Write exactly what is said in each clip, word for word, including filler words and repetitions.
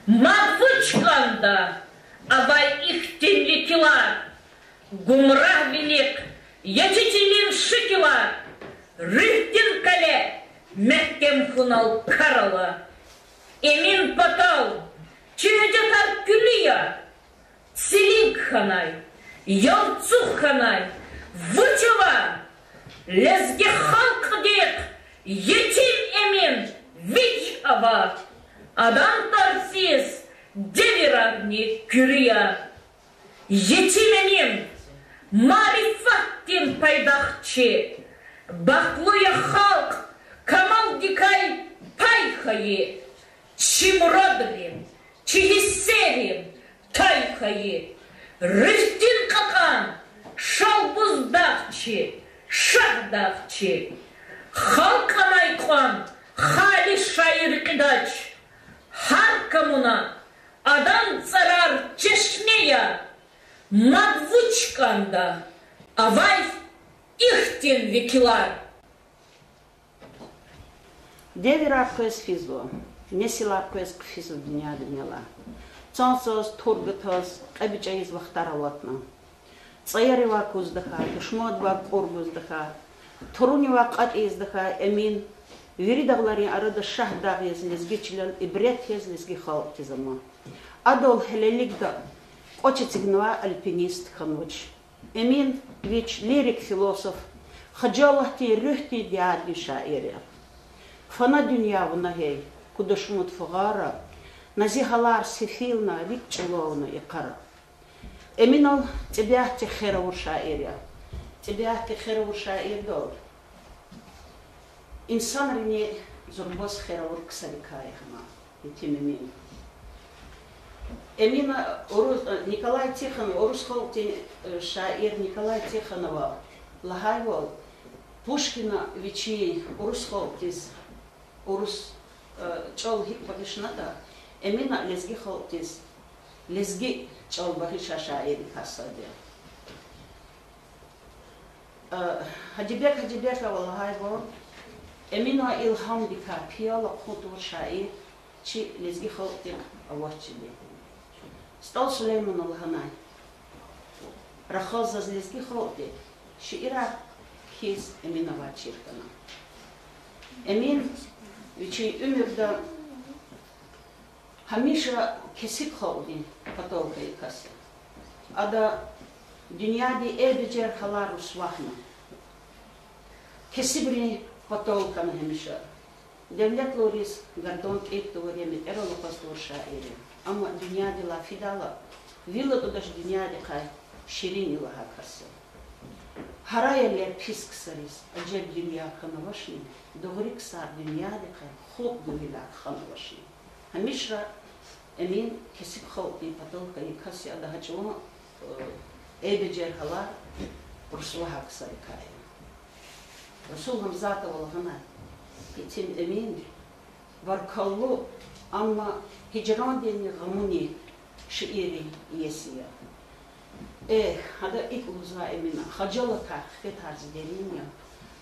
Мад вуч кӀанда авай ихьтин векилар, гумрагьвилихъ ятичилин шикилар, руьгьдин къеле мягькем хьунал кар ала. Эмин патал чи гьуьжетар куьлуь я, цилинг хьанай, ялцугъ хьанай, вуч ава? Лезги халкьдихъ етим Эмин вич ава. Адан тарциз девирарни куьруь я. Етим Эмин, марифатдин пайдахчи, бахтлу я халкь, камалдикай пай хьайи, чи мурадрин, чи гьиссерин тай хьайи, руьгьдин кьакьан, Шалбуздагъчи, Шагьдагъчи. Халкь амай кьван халис шаир рекьидач, гьар камуна адан цӀарар чешме я. Мад вуч кӀанда авай ихьтин векилар? Девирар къвез физва, несилар къвез хъфизва дуьньядин нелай. Цанцаз, тургатаз, кьебичӀайиз вахтар алатна. ЦӀаяривай куз тахьай, душмандивай кӀур гуз тахьай, турунивай кьатӀ ийиз тахьай Эмин вири дагъларин арада Шагьдагъ яз лезги чилел, ибрет яз лезги халкьдиз ама. Адал гьелелигда кӀвач эцигнавай альпинист хьанвач. Эмин вич лирик философ, хажалатдин руьгьдин дядин шаир я. Фана дуьнья вуна гьей, куд шумуд фагъара, на зи гьалар сефилна, рикӀ чӀулавна йикъара. Эминал тӀебиатди хер авур шаир я. ТӀебиатди хер авур шаирдал инсанрини зурбаз хер авур ксарикай я гьама, Етим Эмин. Эмина урус, Николай Тихонов, урус халкьдин, э, шаир Николай Тихонова лагьайвал, Пушкина вичин урус халкьдиз урус, э, чӀал гьикӀ багъишнатӀа, Эмина лезги халкьдиз лезги чӀал багъишай шаиррикай сад я. Э, Гьажибег Гьажибегова лагьайвал, Эминан илгьамдикай пиял хъун тавур шаир чи лезги халкьдихъ авач чиди. СтӀал Сулейманан лагьанай рахаз заз лезги халкьди шиирар кхьиз Эминавай чир хьана. Эмин вичин уьмуьрда гьамиша кесиб халкьдин патал хьайи кас я. Ада дуьньядин эбежер гьалар русвахна. Кесибрин патал хьана гьамиша. Девлетлувриз гардан кӀирд тавур я, метӀерал акъваз тавур шаир я. Амма дуьньядилай фидайла, вил атӀудач дуьньядихъай ширин я лагьай кас я. Гьарай элер пис ксариз, ажеб дуьнья хьана авачни, дугъри ксар дуьньядихъай хупӀ гуьгьуьлар хана авачни. Гьамиша Эмин кесиб халкьдин патал хьайи кас я, ада гьа чӀаван, э, эбежер гьалар русвагьай ксарикай я. Расул Гьамзатова лагьанай, Етим Эмин баркаллу, амма гьижрандинни гъамунин шииррин иеси я. Эхь, гьада икӀ лугьузва Эмина: хажалатай хифетар зи дерин я,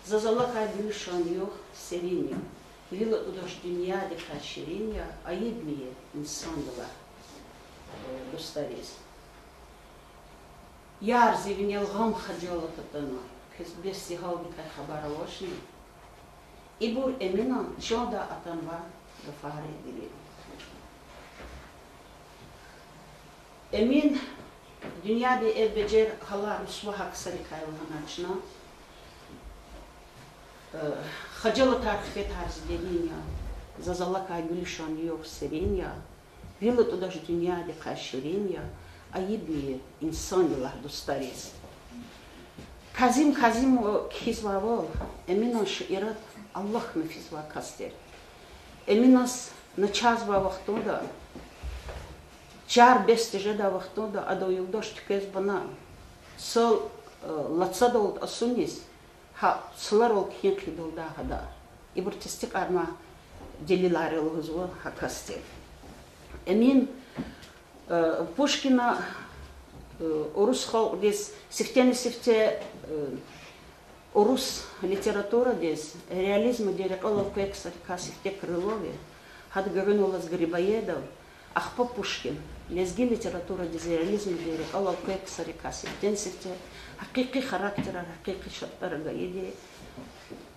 заз алакай гуьлуьшан югъ серин я, вил атӀудач дуьньядихъай ширин я, айибни я инсандилай дустариз. Яр зи винел гъам-хажалат атана, квез бес зи гьалдикай хабар авачни? Ибур Эминан чанда атанвай гафар я вири. Эмин дуьньядин эбежер гьалар русвагьай ксарикай лагьаначна, э, хажалатар хифетар зи дерин я, заз алакай гуьлуьшан югъ серин я, вил атӀудач дуьньядихъай ширин я, айибни я инсандилай дустариз. Казим Казимова кхьизвайвал, Эминан шиират алахъна физвай кас тир. Эминаз начагъзавай вахтунда, чар-бес тежедай вахтунда адав юлдаш туьквезва на, цал, э, лацадал асуниз, гьа цларал кхьин хъийидалда гьада. Ибур тестикьарнавай делилар я лугьузва гьа касди. Эмин, э, Пушкина, э, урус халкьдиз сифтени-сифте, э, урус литературадиз реализмдин рекьелай квай ксарикай сифте Крылов я, гьада гуьгъуьнал алаз Грибоедов, Ахпа Пушкин, лезги литературадиз реализмдин рекьелай квек ксарикай сифтени-сифте, гьакъикъи характерар, гьакъикъи шартӀара гайиди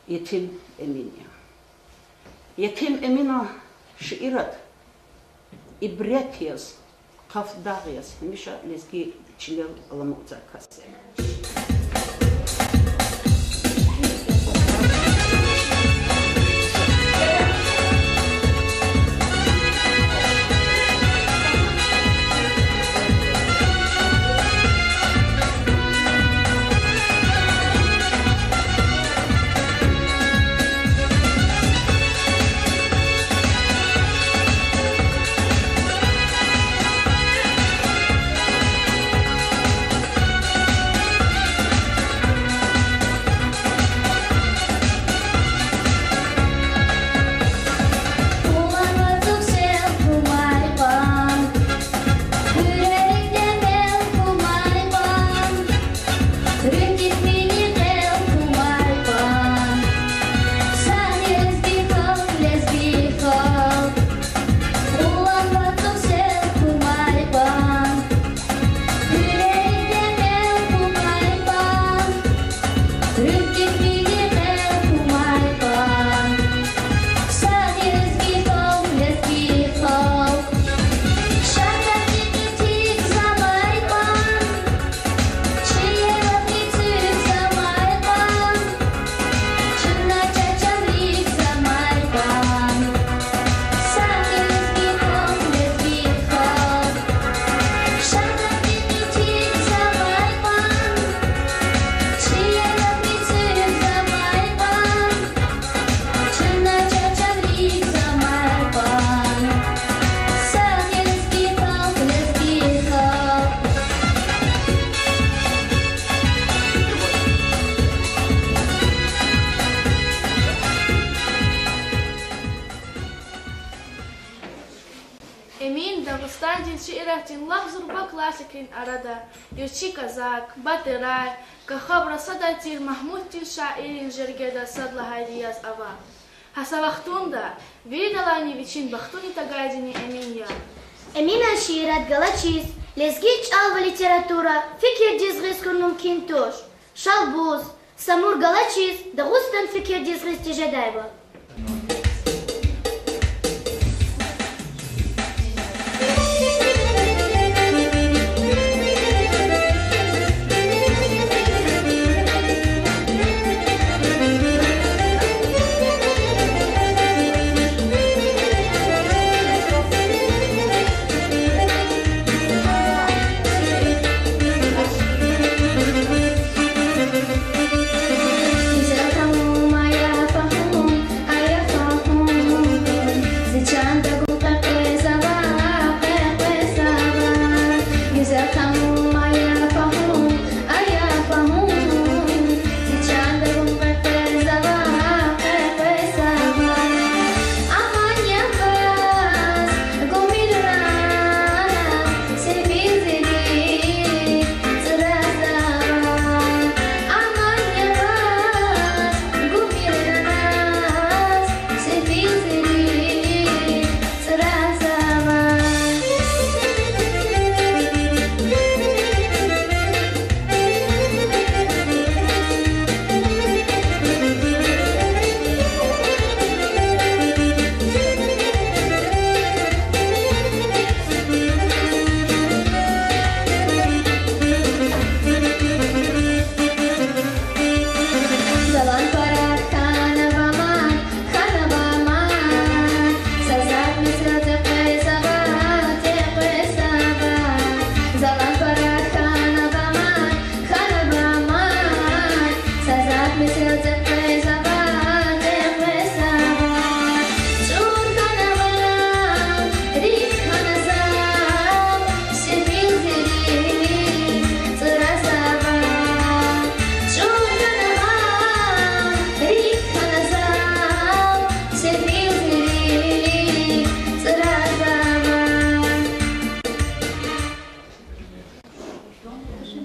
Етим Эмин я. Етим Эминан шиират ибрет яз, къаф дагъ яз гьамиша лезги чилел аламукьзавай кас я. Эмин Дагъустандин шииратдин лап зурба классикрин арада Юрчи Казак, Батирай, Кахаб Расадай тир Магьмутдин шаиррин жергеда сад лагьайди яз ава. Гьа са вахтунда виридалайни вичин бахтуни тагайдини Эмин я. Эминан шиират галачиз лезги чӀал ва литература фикирдиз гъиз хьун мумкин туш. Шалбуз, Самур галачиз Дагъустан фикирдиз гъиз тежедайвал.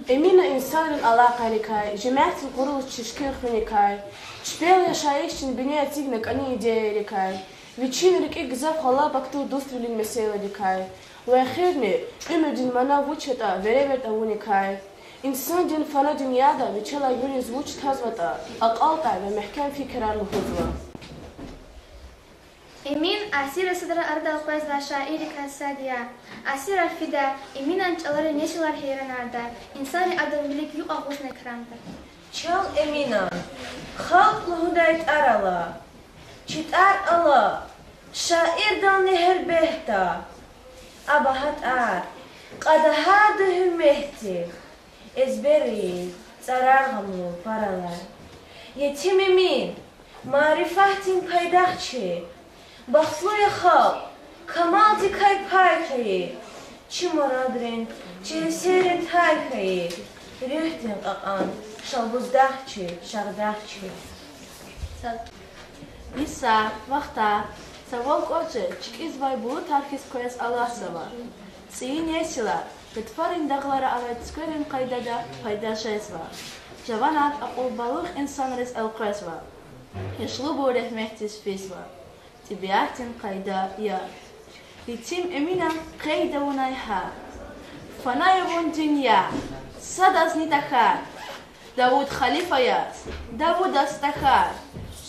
Эмина инсанрин алакъайрикай, жемятдин къурулуш чешкегьуникай, чпел яшайишдин бине эцигна кӀани идеярикай, Вичин рикӀик гзаф гъалаб актур дуствилин месэладикай ва эхирни, уьмуьрдин мана вуч ятӀа веревирд авуникай. Инсандин фана дуьньяда вичелай вириз вуч тазватӀа, акьалтӀай ва мягькем фикирар лугьузва. Эмин асиррин садра арадал къвезвай шаиррикай сад я. Асирар фида, Эминан чӀаларин несилар гьейранарда, инсанри адан вилик юкь агъузна экранда. Чан Эминан халкь лугьудай тӀвар ала, чи тӀвар ала, шаирдални гьелбетда. Абур гьа тӀвар кьада гьарда гьуьрметдив, эзбер ийиз цӀарар гъамлу пар алай. Етим Эмин, марифатдин пайдах чи, бахтлу я халкь, камалдикай пай хьайи, чи мурадрин, чи эсеррин тай хьайи, руьгьдин кьакьан шалбуздах чи, шагъдах чи. Йисар, вахтар, са вал кӀватӀ жез, чкӀизвай булутар хьиз къвез алахъзава. ЦӀийи несилар гатфарин дагълара авай цуькверин къайдада пайда жезва. Жаванар акьулбалугъ инсанриз элкъвезва. Яшлубур регьметдиз физва. ТӀебиатдин къайда я. Етим Эминан къейд авунай гьа: фана я вун дуьнья, садазни тахьай. Давуд халифа яз Давудаз тахьай,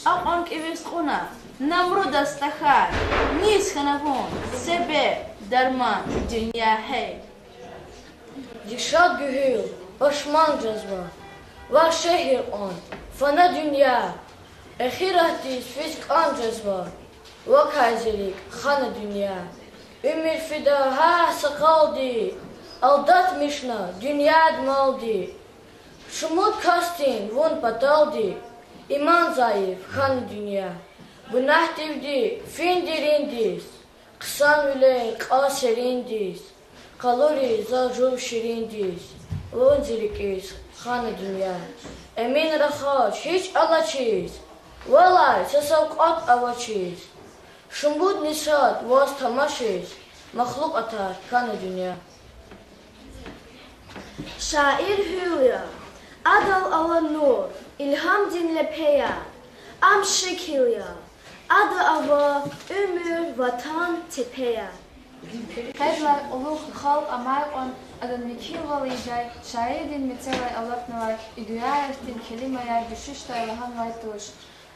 акьван кӀевиз кьуна Намрудаз тахьай. Низ хьана вун себеб, дарман, дуьнья, гьей? Зи шад гуьгьуьл пашман жезва, вагь шегьер кьван, фана дуьнья. Эхиратдиз физ кӀан жезва, вакай зи рикӀ хана дуьнья. Уьмуьр фида гьа сакъалди, алдатмишна дуьньяд малди. Шумуд касдин вун паталди иман зайиф хьана дуьнья. Гунагьдивди фин дериндиз, хъсанвилер кьаз сериндиз, къалуриз заз жув шириндиз, вун зи рикӀиз хана дуьнья. Эмин рахаз гьич алачиз, валай са савкьват авачиз, шумудни сад ваз тамашиз, махлукьатар хьана дуьнья. Шаир гьуьл я, адал ала нур, илгьамдин лепе я, ам шикил я, ада ава уьмуьр, ватан, тепе я. Къедлай кьулухъ халкь амай кьван адан векилвал ийидай шаирдин мецелай алатнавай и дуьаяр тир келимаяр дуьшуьшдай лагьанвай туш.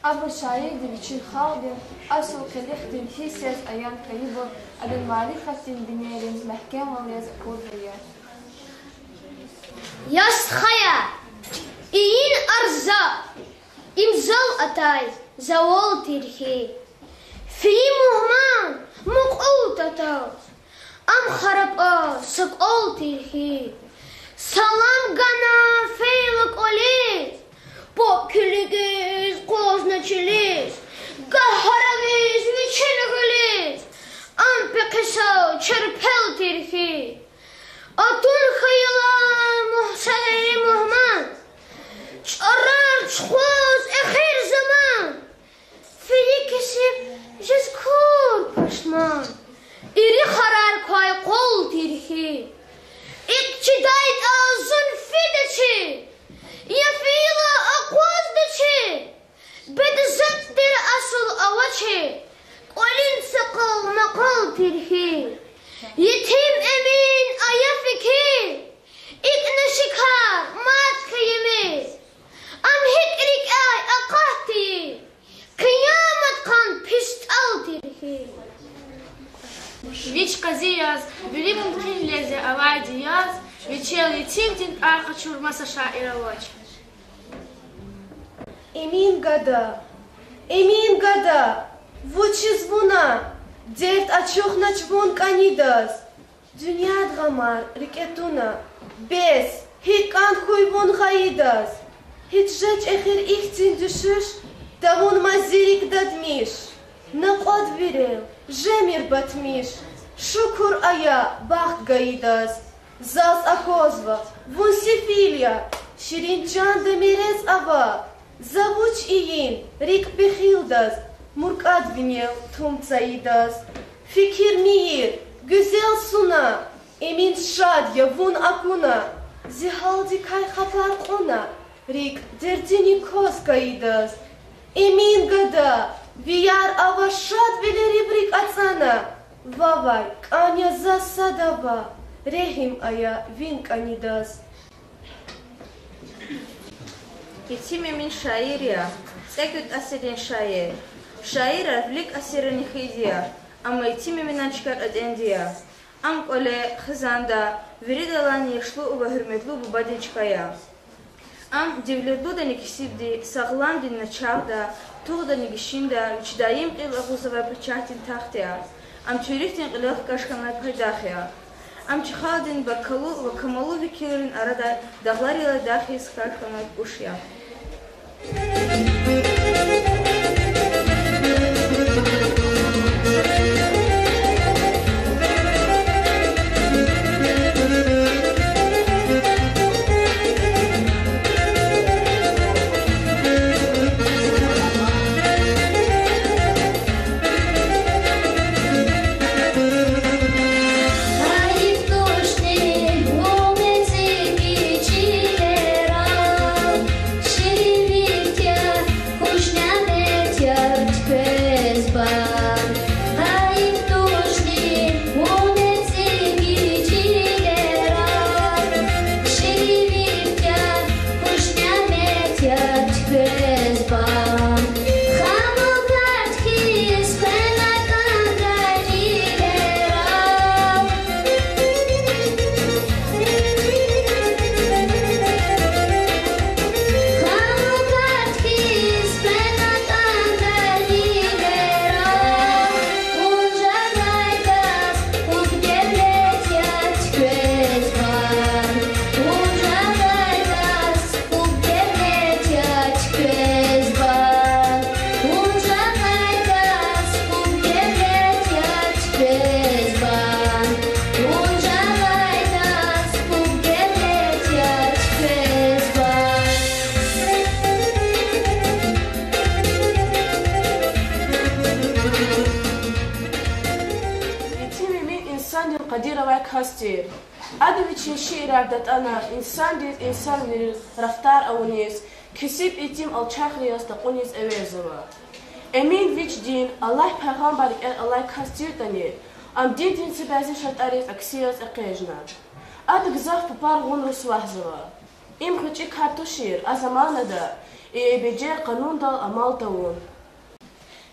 Абур шаирди вичин халкьдин асул къилихдин гьисс яз аян хьайибур адан марифатдин бинейрин мягькемвал яз акурди я. Я стха я, ийин арза, им зал атай завал тир хьи. Фейи мугьман мукьув татаз, ам харапӀа са кӀвал тир хьи. Салам гана фейила кӀвализ, паб килигиз къвазна чилиз, гагь гьарамиз вичин гъилиз, ам пехъи са черпел тир хьи. Атун хьайила мугь-, са гьейи мугьман, чӀарар чухваз эхир заман. Фейи кесиб жез кур пашман, ирихарар квай къвал тир хьи. ИкӀ чидайтӀа зун фидачир, я фейила акъваздачир. Бедзад тир, асул авачир, кӀвалин сакъал-макъал тир хьи. Етим Эмин, ая фикир, икӀ нашикар мад хьайимир. Ам гьикӀ рикӀяй акъат тийир, къиямат къан пис тӀал тир хьи. Вич къази яз, вири мумкинвилер авайди яз, вичел етимдин тӀвар къачур маса шаир авач. Эмин гада, Эмин гада, вучиз вуна дерт ачухнач вун кӀанидаз? Дуьньяд гъамар рикӀе туна, бес, гьикӀ кӀан хьуй вун гъайидаз? Гьич жеч эхир ихьтин дуьшуьш, тавунмаз зи рикӀ дадмиш. Накьвадвилел жемир батмиш, шукур ая бахт гайидаз. Заз аквазва, вун сефил я, ширин чанда мерез ава. За вуч ийин рикӀ пехилдаз, муркӀад винел тум цайидаз? Фикирмир, гуьзел суна, Эмин шад я вун акуна, зи гьалдикай хабар кьуна, рикӀ дердиник кваз кайидаз. Эмин гада, Ви яр ава шадвилерив рикӀ ацӀана, вавай, кӀан я заз садава, регьим ая ви кӀанидаз. Етим Эмин шаир я, цӀекӀуьд асиррин шаир. Шаирар вилик асиррани хьиз я, амма Етим Эминан чка кьетӀенди я. Ам кӀвале, хизанда, виридалайни яшлу ва гьуьрметлу бубадин чка я. Ам девлетлудани кесибди, сагъламдини начагъда, тугъдани гишинда вичи даим кьил агъуз авай пачагьдин тахт я. Ам чи руьгьдин кьилел хкаж хьанвай пайдах я. Ам чи халкьдин баркаллу ва камаллу векилрин арада дагъларилай дагъ хьиз хкаж хьанвай куш я. Гьайиф тушни вун эцигин чилерал, ширин вирт я, хуш нямет я квез бан. Гьайиф тушни вун эцигин чилерал, ширин вирт я, хуш нямет я квез бан. Хамукат хьиз къвен атӀанва чилерал. Хамукат хьиз къвен атӀанва чилерал. Вун жагъайдаз хьухь девлет я квез бан. Вун жагъайдаз хьухь девлет я квез бан. Вун жагъайдаз хьухь девлет я квез бан. Вун жагъайдаз хьухь девлет я квез бан. Етим Эмин инсандин къадир авай кас тир. Ада вичин шиирар датӀана инсандиз, инсанвилериз рафтар авуниз, кесиб итим алчахрин яз такьуниз эверзава. Эмин вич дин, Аллагь пайгъамбар рикӀел алай кас тиртӀани, ам диндин са бязи шартӀариз акси яз экъечӀна. Ада гзаф папар гъун русвазава. Им гъвечӀи кар тушир а заманада и эбежер къанундал амал тавун.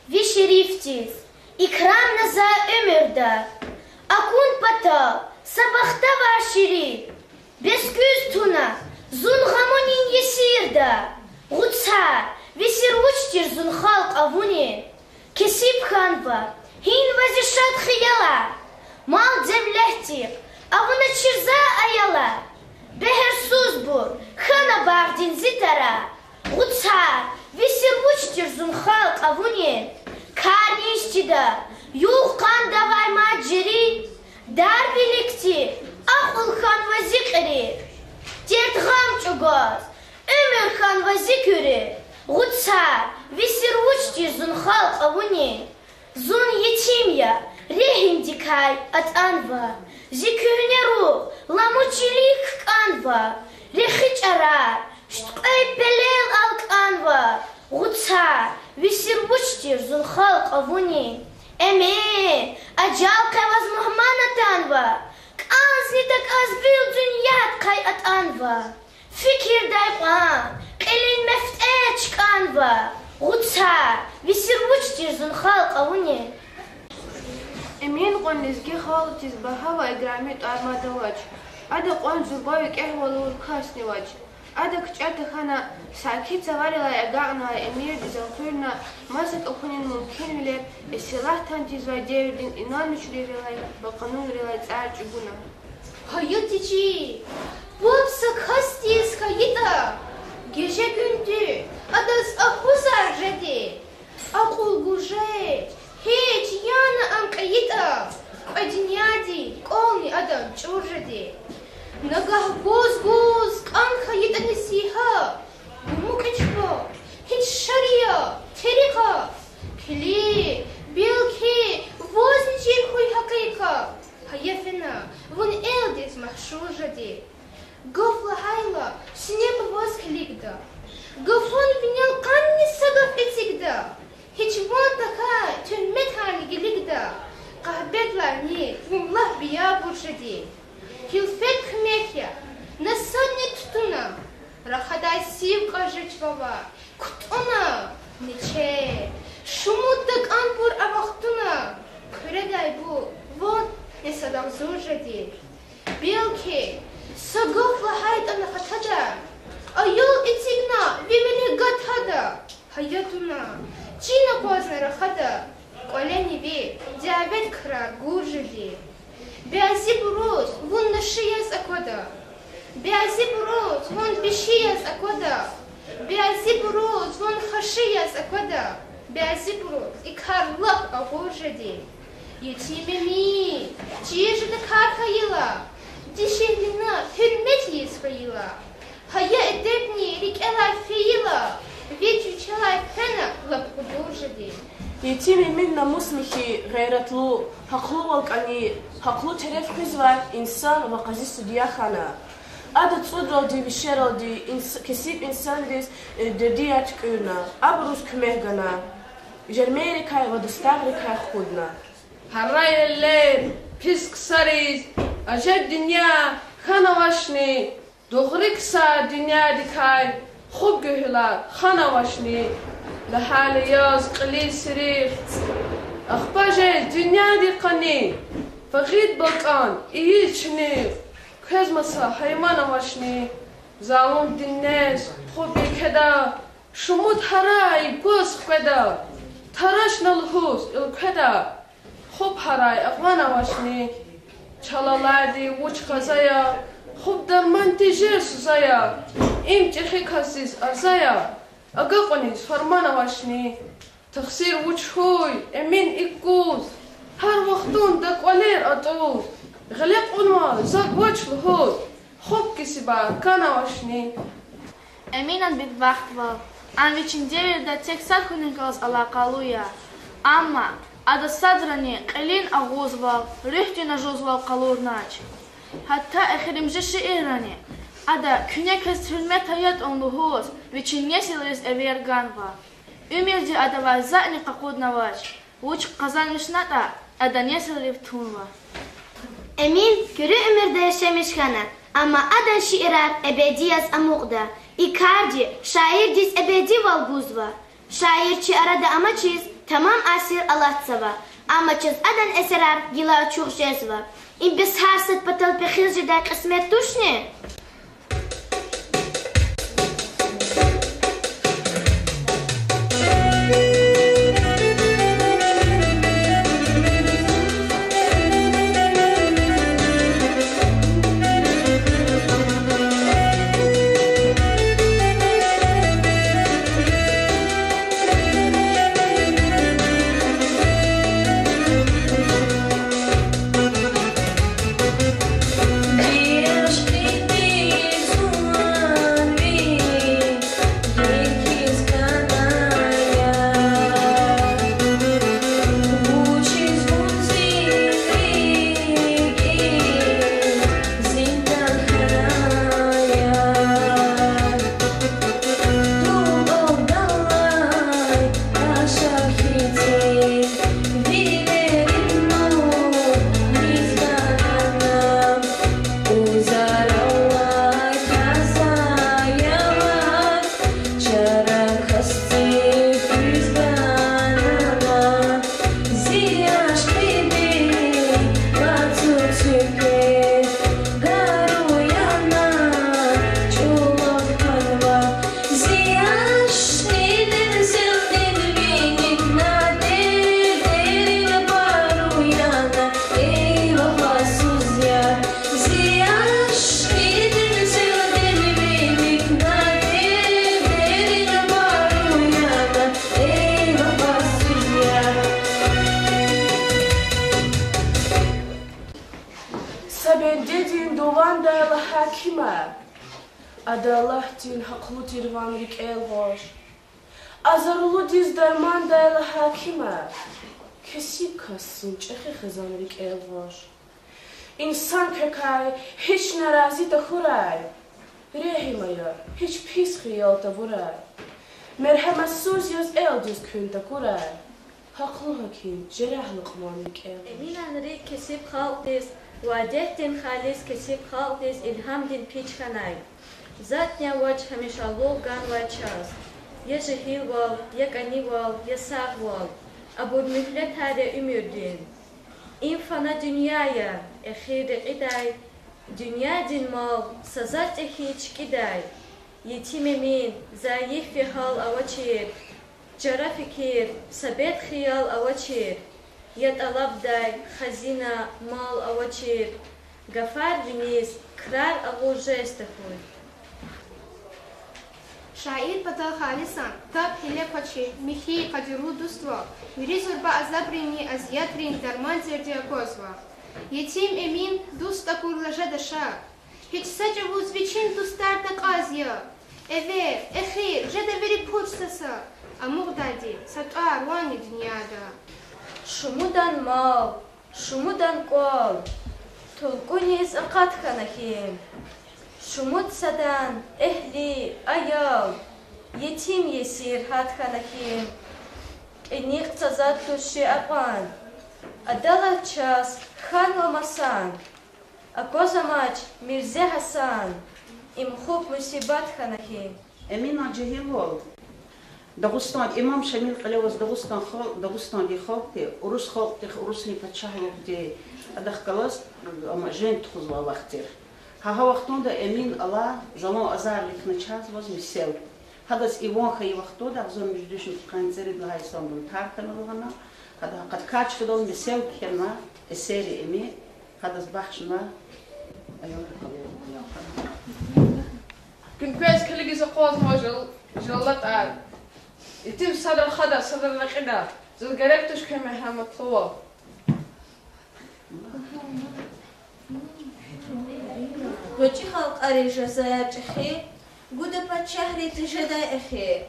Ви шерифдиз икрамна за уьмуьрда, акун патал са бахтавар шериф, бес куьз туна зун гъамунин есирда. Гъуцар, ви сир вуч тир зун халкь авунин? Кесиб хьанва, гьинва зи шад хиялар, мал-девлетдихъ авуна чир за аялар. Бегьерсузбур хьана багъдин зи тара. Гъуцар, ви сир вуч тир зун халкь авунин? Кар низ чида, югъ-къандавай мад жери, дарвиликди акьул хьанва зи кьери. Дерт-гъам чӀугваз уьмуьр хьанва зи куьруь. Гъуцар, ви сир вуч тир зун халкь авунин? Зун етим я, регьимдикай атӀанва, зи куьгьне ругъ ламу чилик кӀанва, рехи чӀарар шуьткьвей пелел алкӀанва. Гъуцар, ви сир вуч тир зун халкь авунин? Эмин, ажал къе ваз мугьман атанва, кӀанзни такӀаз вил дуьньядихъай атӀанва. Фикирдай кьван кьилин мефтӀе чкӀанва. Гъуцар, ви сир вуч тир зун халкь авунин? Эмин кьван лезги халкьдиз багьа ва играми тӀвар мад авач. Ада кьван зурба викӀегьвал авур касни авач. Ада кичӀе тахьана, саки цаварилай агакьнавай эмирдиз элкъуьрна, маса капунин мумкинвилер, ислягьатдин тийизвай девирдин инанмишвилерилай ва къанунрилай цӀар чӀугуна. Гьайи течи, паб са касдиз хьайитӀа, геже-гуьнди адаз аквазар жеди. Акьул гуж жеч, гьич яна ам кьейитӀа, кьве дуьньядин кӀвални адан чӀур жеди. Нагагь гуз-гуз кӀан хьайитӀани сиха, гумукьичба, гьич шарият, терикат, килиг, белки, вазни чир хьуй гьакъикъат. Гьая фена, вун элдиз машгьур жеди. Гаф лагьайла, синеб ваз килигда. Гафун винел къанни са гаф эцигда. Гьич ван Гьилфет куьмек я, на садни тутуна, рахадай сив кьаз жеч вавай, кутӀунна, ниче. Шумуд такӀанбур авахтуна, хъуьредайбур ван несадав зур жеди. Белки, са гаф лагьайтӀани хатада, аял эцигна ви вилик гатада, гьаятуна, чин акъвазна рахада, кӀвалени ви дявед крар гур жеди. Бязибуруз вун наши яз аквада, бязибуруз вун биши яз аквада, бязибуруз вун хаши яз аквада, бязибуруз и кар лап агъур жеди. Етим Эмин, чир жеда кар хьайила, дишегьлина гьуьрмет ийиз хьайила, гьая-эдебни рикӀелай фейила, вич вичелай фена лап къудур жеди. Етим Эмин намусни хьи, гъейратлу, гьахълувал кӀани, гьахълу тереф хуьзвай инсан ва къази судья хьана. Ада цӀудралди, вишералди инс-, кесиб инсанриз, э, дердияр туькӀуьрна, абуруз куьмек гана, жермейрикай ва дустагърикай хкудна. Гьарай элер пис ксариз ажеб дуьнья хьанавачни, дугъри ксар дуьньядикай хупӀ гуьгьуьлар ханавачни, лагьайла яз кьилин сирихъ, ахпа жез дуьньядин къани, фагъир балкӀан ийиз чинихъ, квез маса гьайван авачни, залум дуьньяз хупӀ екеда, шумуд гьарай гваз хкведа, тарашна лугьуз элкведа, хупӀ гьарай акьван авачни. Чал алайди вуч къаза я, хупӀ дарман тежер суза я, им чӀехи касдиз арза я, агакьуниз фарман авачни. Тахсир вуч хьуй, Эмин, икӀ гуз, гьар вахтунда кӀвалер атӀуз, гъиле кьунва за гвач лугьуз, хупӀ кесибар кӀан авачни. Эминан бедбахтвал, ам вичин девирда тек сад хьунихъ галаз алакъалу я. Амма ада садрани кьилин агъузвал, руьгьдин ажузвал къалурнач. Гьатта эхиримжи шииррани ада куьне квез гьуьрмет ятӀун лугьуз вичин несилриз эвер ганва. Уьмуьрди адавай затӀни къакъуднавач, вуч къазанмишнатӀа ада несилрив тунва. Эмин куьруь уьмуьрда яшамиш хьана, амма адан шиирар эбеди яз амукьда. И карди шаирдиз эбедивал гузва. Шаир чи арада амачиз тамам асир алатзава, амма чаз адан эсерар гила ачух жезва. Им бес гьар сад патал пехил жедай кьисмет тушни? Са бендедин дувандай лагьай кимар, ада Аллагьдин гьахълу тир ван рикӀел гъваш. Азарлудиз дармандай лагьай кимар, кесиб касдин чӀехи хизан рикӀел гъваш. Инсан квекай гьич нарази тахьурай, регьим ая, гьич пис хиял тавурай. Мергьяматсуз яз элдиз куьн такурай. Гьахълу гьаким, жерягьна кьван рикӀел. Эминан рикӀ кесиб халкьдиз ва адетдин халис кесиб халкьдиз илгьамдин пич хьанай. ЗатӀни авач гьамишалугъ ганвай чаз: я жегьилвал, я кӀанивал, я сагъвал, абур муьгьлетар я уьмуьрдин. Им фана дуьнья я, эхир рекьидай, дуьньядин мал са затӀ я хьи чкӀидай. Етим Эмин, зайиф ви гьал авачир, чара фикир, са бед хиял авачир, я тӀалабдай хазина, мал авачир, гафар виниз крар агъуз жез тахьуй. Шаир патал халисан таб-гьеле квачир, михьи, къадирлу дуствал вири зурба азабринни азиятрин дарман тирди аквазва. Етим Эмин дуст акурла жеда ша, гьич са чӀавуз вичин дустар такьаз я. Эвер, эхир, жеда вири пуч са-са, амукьдайди са тӀвар ванни дуьньяда. Шумудан мал, шумудан кӀвал тулкӀуниз акъат хьана хьи, шумуд садан эгьли, аял, етим-есир гьат хьана хьи, кьиникь са затӀ туш чи акьван, адалай чаз хьанва масан. Аквазамач Мирзе Гьасан, им хуп мусибат хьана хьи. Эминан жегьилвал Дагъустан, Имам Шамил кьиле аваз Дагъустан халкь, Дагъустандин халкьди урус халкьдихъ, урусрин пачагьлугъди, адахъ галаз, ам женг тухузвай вахт тир. Гьа, гьа вахтунда Эмин алай залан азарликна чазваз месел. Гьадаз и ван хьайи вахтунда агъзур муьжуьд вишни къанни цӀерид лагьай йисан бунтар хьана лагьана, гьада къаткай чкадал месел кхьена эсерри Эмин, гьадаз бахшна Аялрин къалурна. Куьн квез килигиз акъвазнава жал-, жаллатӀар. Итим садра хада, садра рекьида, заз герек туш куь мергьяматлувал. ГъвечӀи халкьариз жезвай чӀехи, гуда пачагьри тежедай эхи.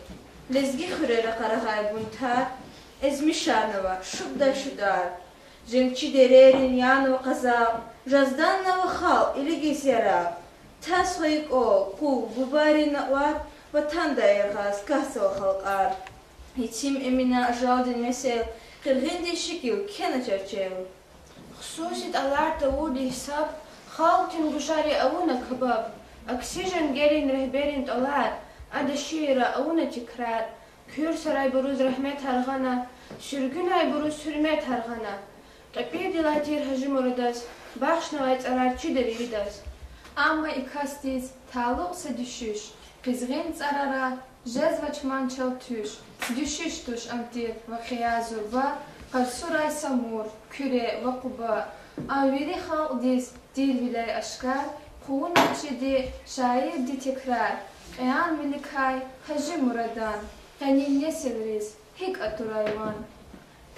Лезги хуьрера къарагъай бунтар эзмишарнава шубдай шудар. Женгчи дерейрин янва къаза, жезданнава халкь илигиз яраб. Таз хьайи кӀвал, къул, бубайрин накьвар, ватандай яргъаз катзава халкьар. Етим Эминан ажалдин месел, къиргъиндин шикил кхьена чарчел. Хсуси тӀалар тавурди гьисаб, халкьдин гужари авуна кабаб. Акси женгерин регьберин тӀалар, ада шиирра авуна тикрар. Куьр сарайбуруз рагьметар гъана, суьргуьнайбуруз гьуьрметар гъана. КьепӀирдилай тир Гьажимурадаз бахшнавай цӀарар чида виридаз. Амма и касдиз талукь са дуьшуьш, къизгъин цӀарара жезвач манчал туьш. Дуьшуьш туш ам тир вакъиа зурба, Къарсурай Самур, Куьре ва Къуба. Ам вири халкьдиз тирвиляй ашкар, хъувунач жеди шаирди текрар. Кьян виликай Гьажимурадан къенин несилриз гьикӀ атурай ван?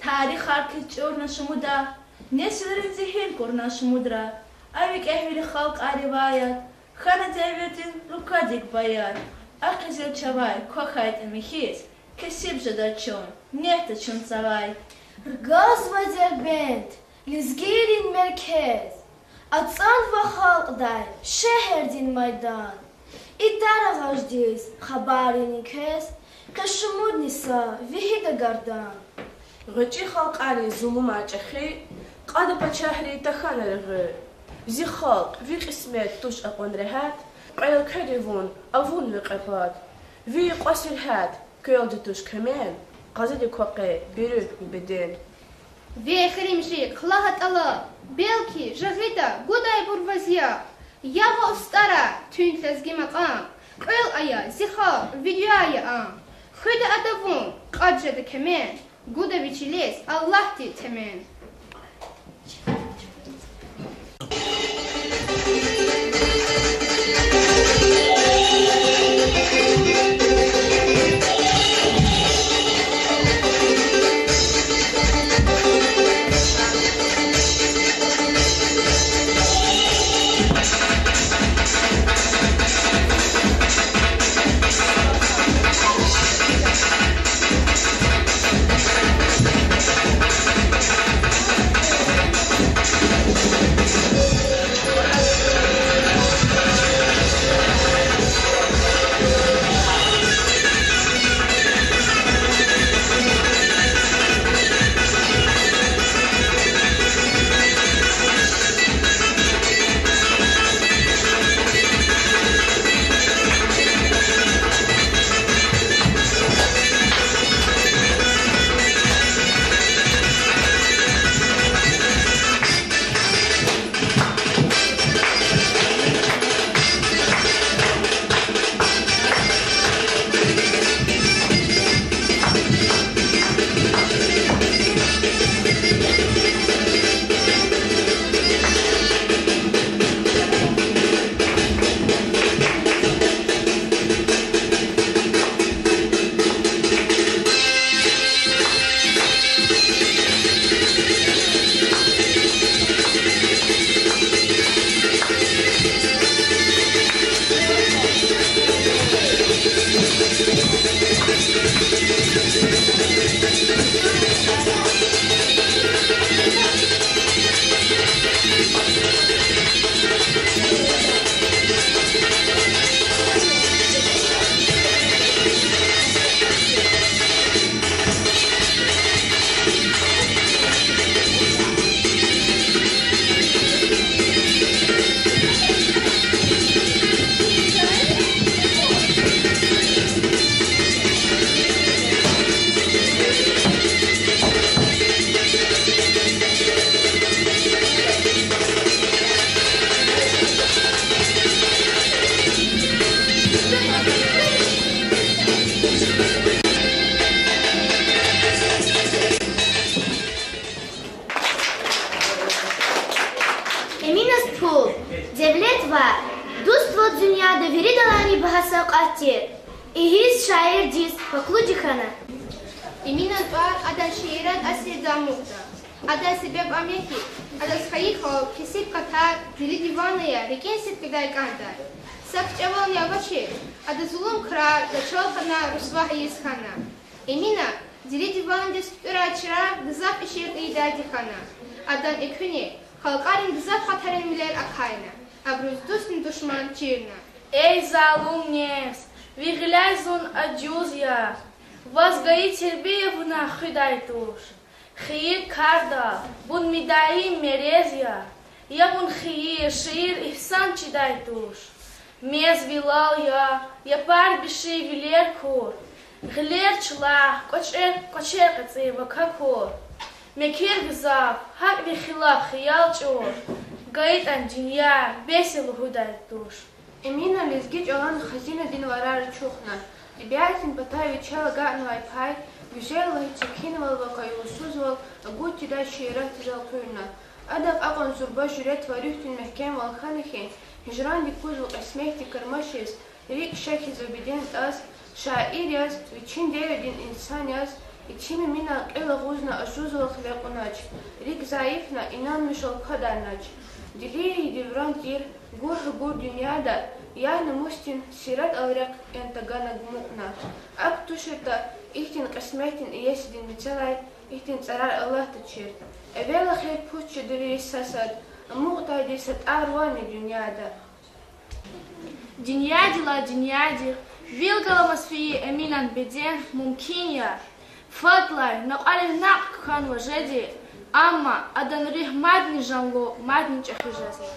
Тарихар кичӀурна шумуда, несилрин зигьин кьурна шумудра. А викӀегь вири халкьар риваят хьана девирдин руквадик баят. А къизил чавай квахьайтӀа михьиз, кесиб жеда чун, нетда чун цавай. Ргазва Дербент, лезгийрин меркез, ацӀанва халкьдай шегьердин майдан. Идар агъаждиз хабарни квез, къе шумудни са вегьида гардан. ГъвечӀи халкьарин зулумар чӀехи, кьада пачагьри тахьана регъуь. Зи халкь, ви кьисмет туш акьван регьят, кьве элкведи вун авун ви кьепӀат. Ви юкьва сергьят, квелди туш куьмен, къазиди ква къе биру ви беден. Ви эхиримжи хълагьа тӀалаб, белки жагъида гудайбур ваз яб. Ягъа устӀарар, туьнт лезги макьам, кьвел ая, зи халкь, ви дуьа я ам. Хуьда ада вун, кьад жеда кемен, гуда ви чилиз Аллагьди темен. Пул, девлет ва дуствал дуьньяда виридалайни багьа савкьват тир. Ийиз шаирдиз паклуди хьана. Эминан тӀвар адан шиирар асирда амукьда. Адан себеб ам я хьи, адаз хайи халкь, кесиб катар, деринди ван ая, рикӀин сидкьидай кӀандай. Са кичӀевални авачир, ада зулун крар, начагъ хьана, русвагь ийиз хьана. Эмина деринди вандиз куьтӀуьрай чирагъ, гзаф ишигъ ийидайди хьана. Адан экуьнин, халкьарин гзаф хатарин вилер ахъайна. Абуруз дуст-душман чирна. Эй залум нефс, ви гъиляй зун ажуз я. Ваз гайи тербия вуна хуьдай туш. Хийир карда, вун мидаим мерез я. Я вун хийир, шиир, игьсан чидай туш. Мез ви лал я, япар биши вилер кур. Гъилер чуьллахъ, кӀвачер, кӀвачер кьецӀи ва какур. Мекер гзаф, гьакӀ ви хилаф хиял чӀур. ГайитӀан дуьнья бес я лугьудай туш. Эмина лезги чӀалан хазинадин варар ачухна. ТӀебиатдин патай вичел агакьнавай пай, гуьзел лагьай чиркинвал ва къайгъусузвал агуд тийидай шииратдиз элкъуьрна. Адахъ акьван зурба жуьрэт ва руьгьдин мягькемвал хьана хьи, гьижрандик кузва кьисметдик кармашиз, рикӀ шехьиз ва беден тӀаз, шаир яз, вичин девирдин инсан яз, итим Эминан кьил агъузна ажузвал хиве кьунач, рикӀ зайифна, инанмишвал квадарнач. Дилийри девран тир, гур-гьабур дуьньяда, яр-намусдин сират алрехъ кӀан тагана амукьна. АкӀ туширтӀа, ихьтин кьисметдин иесидин мецелай ихьтин цӀарар алатдачир. Эвел эхир пуч жеда вири са сад, амукьдайди са тӀвар ван я дуьньяда. Дуьньядилай дуьньядихъ вил галамаз фейи Эминан беден мумкин я. Фадлай накьварив накьв хьанва жеди, амма адан руьгь мадни жанлу, мадни чӀехи жезва.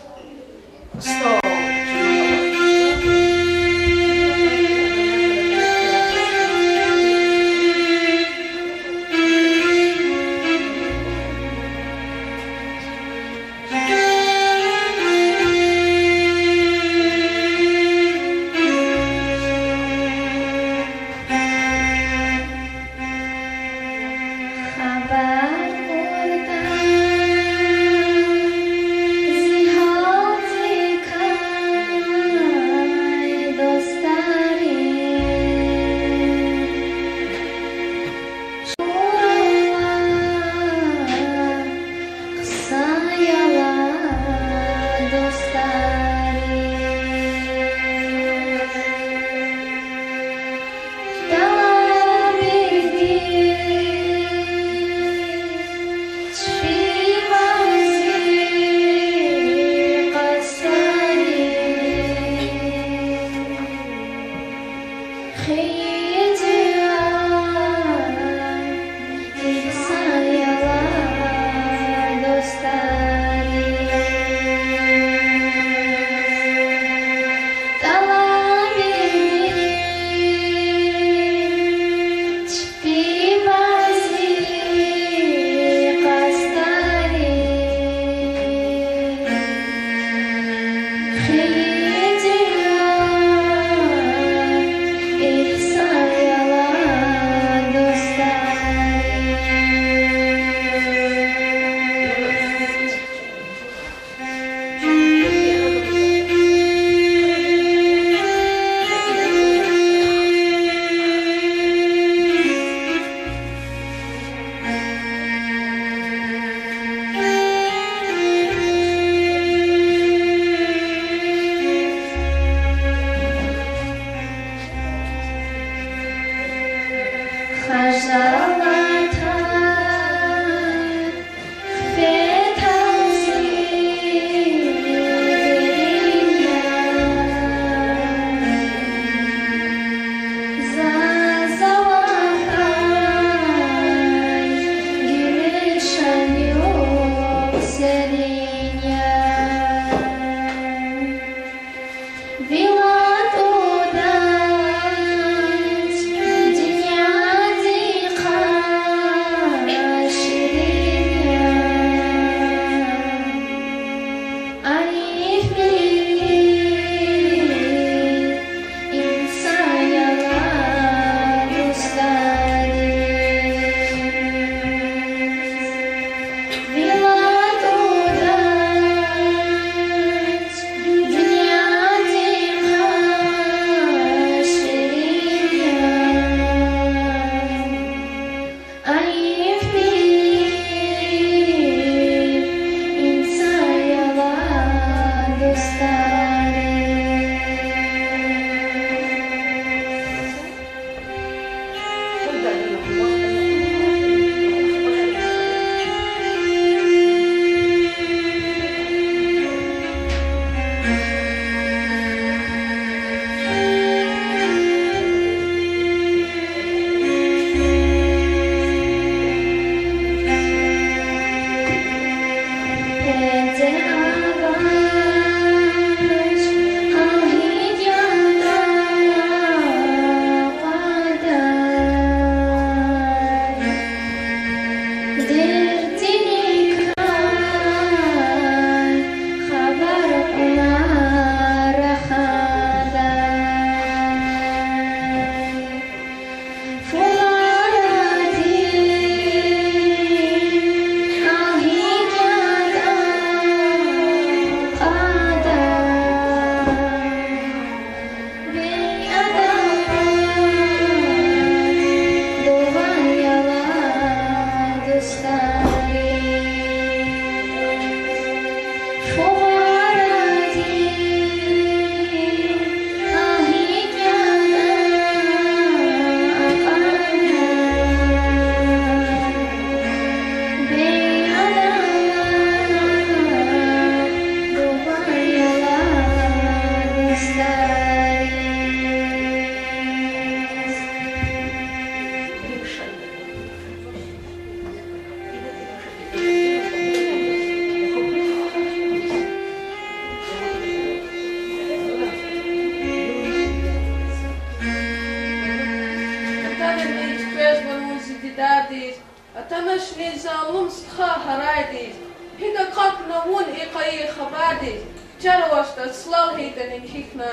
Залум стха гьарайдиз, гьикӀ акъатна вун и къайи хабардиз, чар авачтӀа, цлал гьайитӀани кхьихьна.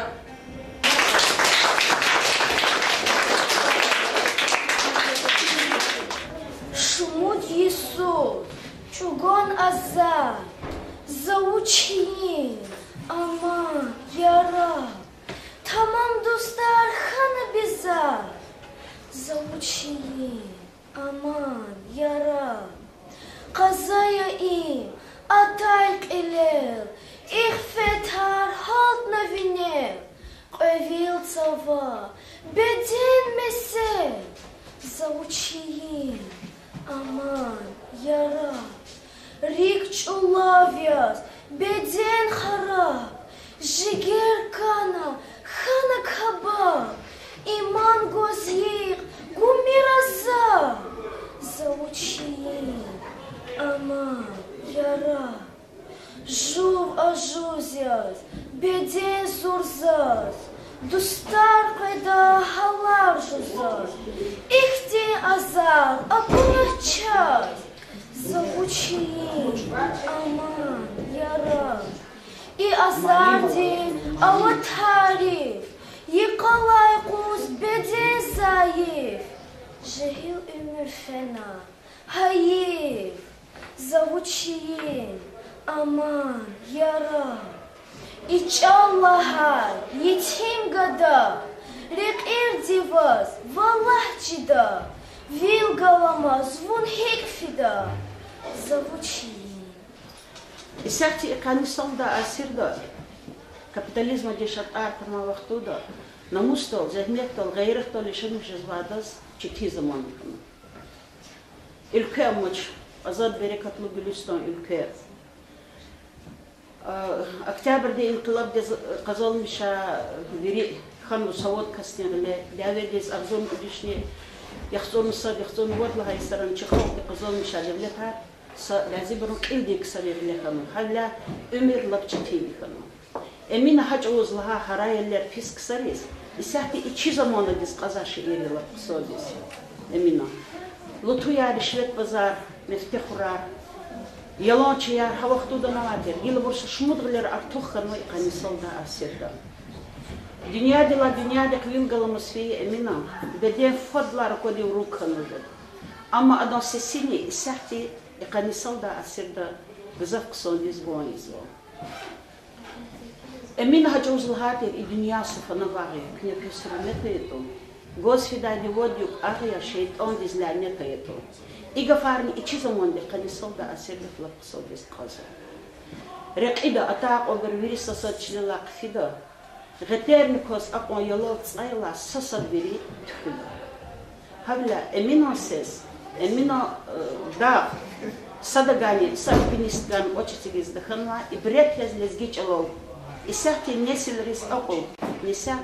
Шумуд йисуз чӀугун азар, за вуч ийин, аман, яраб? Тамам дустар хьана безар, за вуч ийин, аман, яраб? Къаза я им, атай кьилел, ихфетар гьалтна винел, кьве вил цава, беден месел, за вуч ийин, аман, яраб? РикӀ чӀулав яз, беден хараб, жигер кана, хьана кабаб, иман гваз йикъ гумир азаб, за вуч ийин, аман, яраб? Жув ажуз яз, беден зурзаз, дустар къведа гьалар жузаз, ихьтин азар акунач чаз, за вуч ийин, аман, яраб? И азардин ава тариф, йикъалай къуз беден зайиф, жегьил уьмуьр фена, гьайиф, за вуч ийин, аман, яраб? И чӀал лагьай етим гада рекьидив ваз валагь чида, вил галамаз вун гьикӀ фида, за вуч ийин? Исятда и къанни салда асирда, капитализмдин шартӀар хьанвай вахтунда, намусдал, зегьметдал, гъейратдал яшамиш жезвайдаз четин заман хьана. Уьлкве амач, азад, берекатлу Гуьлуьстан уьлкве. А, Октябрдин инкъилабдиз къазанмиша вири хьанва савад касдин гъиле, дяведиз агъзурни кӀуьд вишни яхцӀурни сад, яхцӀурни вад лагьай йисарани чи халкьди къазанмиша девлетар са бязибурун кьилдин ксарин гъиле хьанва. Гьавиляй уьмуьр лап четинди хьана. Эмина гьа чӀавуз лагьай гьарайвилер пис ксариз, исятда и чи заманадиз кьазвай шиир я лап хъсандиз. Эмина. Лутуяр, ришвет базар, мефтехурар, яланчияр гьа вахтунда авай тир, гила абур са шумуд гъилера артух хьанва и къанни салда асирда. Дуьньядилай дуьньядихъ вил галамаз фейи Эмина беден фадлай раквадив руг хьанва жеда. Амма адан сесини исятда и къанни салда асирда гзаф хъсандиз ван ийизва. Эмина гьа чӀавуз лагьай тир: и дуьнья са фанавай гъил, куьне пис гьуьрмет ая тӀун, гваз фидайди вад юкь агъ я, шейтӀандиз лянет ая тӀун. И гафарни и чи заманди къанни салда асирдихъ лап хъсандиз кьазва. Рекьида атай акьванбур вири са сад чилелай хъфида, гъетерни кваз акьван ялав цӀайлай са сад вири туьхуьда. Гьавиляй Эминан сес, Эминан, э, дагъ, садавайни, са альпинисткайни кӀвач эцигиз тахьанвай, ибрет яз лезги чӀалал исятда несилриз акьул несягъ